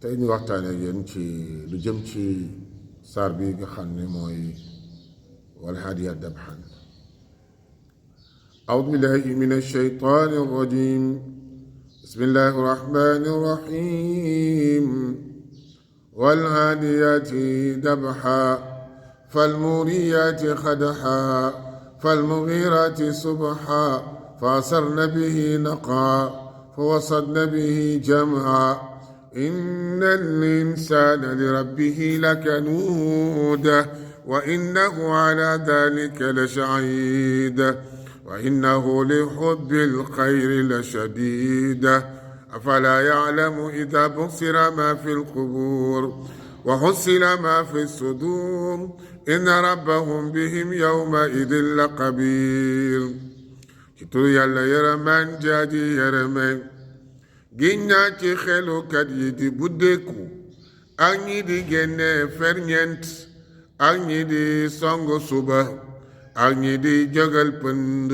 tey ñu waxtaane ak yéen ci lu jëm ci saar bi nga xam ne mooy wal haadiyaat dabhan أعوذ بالله من الشيطان الرجيم بسم الله الرحمن الرحيم والعاديات دبحا فالموريات قدحا فالمغيرات صبحا فأثرن به نقعا فوسطن به جمعا إن الإنسان لربه لكنود وإنه على ذلك لشهيد وإنه لحب الخير لشديد أفلا يعلم إذا بصر ما في القبور وحصل ما في الصدور إن ربهم بهم يومئذ لخبير كتو يالا يرمان جادي يرمان ginnaa ci xelukat yi di buddeeku ak ñi di génne ferñeent ak ñi di song suba ak ñi di jógal pënd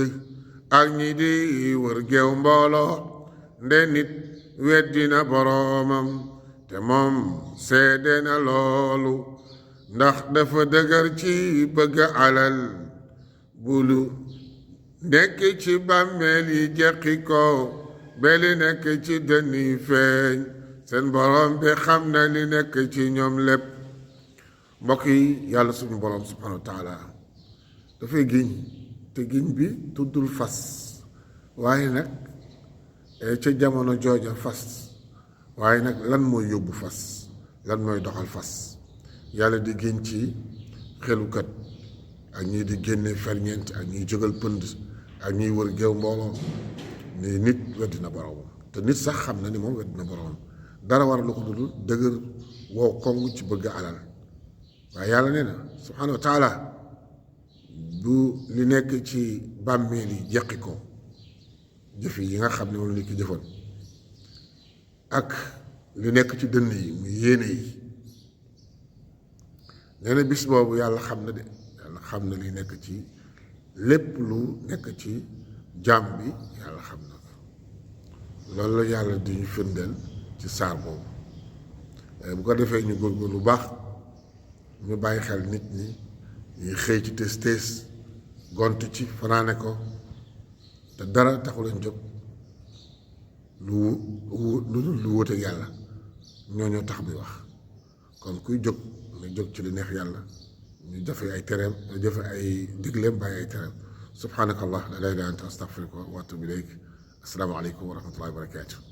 ak ñi di wër géew mbooloo nde nit weddina boroomam te moom seede na loolu ndax dafa dëgër ci bëgg alal bulu nekk ci bàmmeel yi jeqi ko ba li nekk ci dënn yi feeñ seen borom bi xam na li nekk ci ñoom lépp mbokk yi yàlla suñu borom subhanahu wa taala dafay giñ te giñ bi tuddul fas waaye nag ca jamono jooja fas waaye nag lan mooy yóbbu fas lan mooy doxal fas yàlla di giñ ci xelukat ak ñii di génne ferñeent ak ñiy jógal pënd ak ñiy wër géew mbooloo ni nit weddi na boroomam te nit sax xam na ni moom weddi na boroomam dara war lu ko dul dëgër wow koŋ ci bëgg alal waaye yàlla nee na subhanahu wa taala bu li nekk ci bàmmeel yi jeqi ko jëf yi nga xam ne moom la nit ki jëfoon ak li nekk ci dënn yi muy yéene yi nee na bis boobu yàlla xam na de yàlla xam na li nekk ci lépp lu nekk ci jaam bi yàlla xam na ko loolu la yàlla di ñu firndeel ci saar boobu bu ko defee ñu góorgóorlu lu baax ñu bàyyi xel nit ñi ñuy xëy ci tées gont ci fanaane ko te dara taxu leen jóg lu wóote yàlla ñoo tax muy wax kon kuy jóg na jóg ci li neex yàlla ñu jëfe ay tereem ñu jëfe ay digleem bàyyi ay tereem subhanaka allah la ilaha illa anta astaghfiruka wa atubu ilayk assalaamu aleykum wa rahmatullahi wa barakatuh